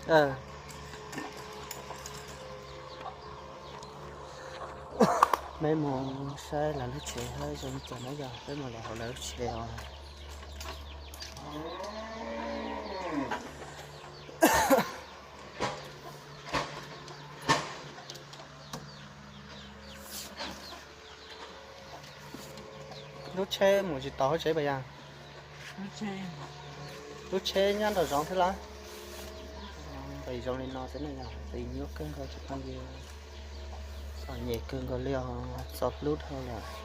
Peb mus saib lawv lub tsev hab zoo li cas na yog, peb mus lawv hauv lawv lub tsev os. Lub tsheb mus tsis tau hauv tsev puas yog? Lub tsheb nyob nraum zoov thiab lawm. Tes zoo li no xwb na yog, tes nyuaj kawg nkaus tsis phooj ywg. Txom nyem kawg nkaus li os, txom hlub dhau lawm.